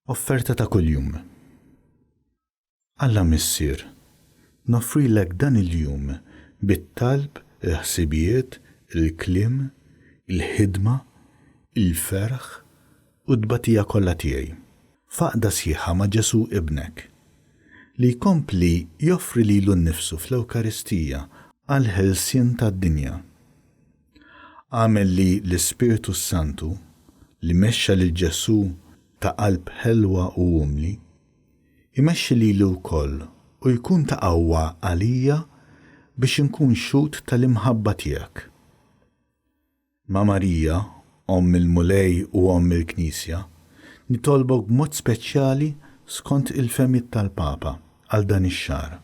Offerta ta' kuljum. Alla Missier, noffrilek dan il-jum bit-talb, il-ħsibijiet, il-kliem, il-ħidma, il-ferħ u t-tbatija kollha tiegħi, f'għaqda sħiħa ma' Ġesù Ibnek, li jkompli joffri lilu nnifsu fl-Ewkaristija għall-ħelsien tad-dinja. Agħmel li l-Ispirtu s-Santu, li mexxa lil Ġesù ta' qalb ħelwa u umli, imexxi lili wkoll u jkun ta' qawwa għalija biex inkun xhud tal-imħabba tiegħek. Ma' Marija, Omm il-Mulej u Omm il-Knisja, nitolbok b'mod speċjali skont il-fehmiet tal-Papa għal dan ix-xahar.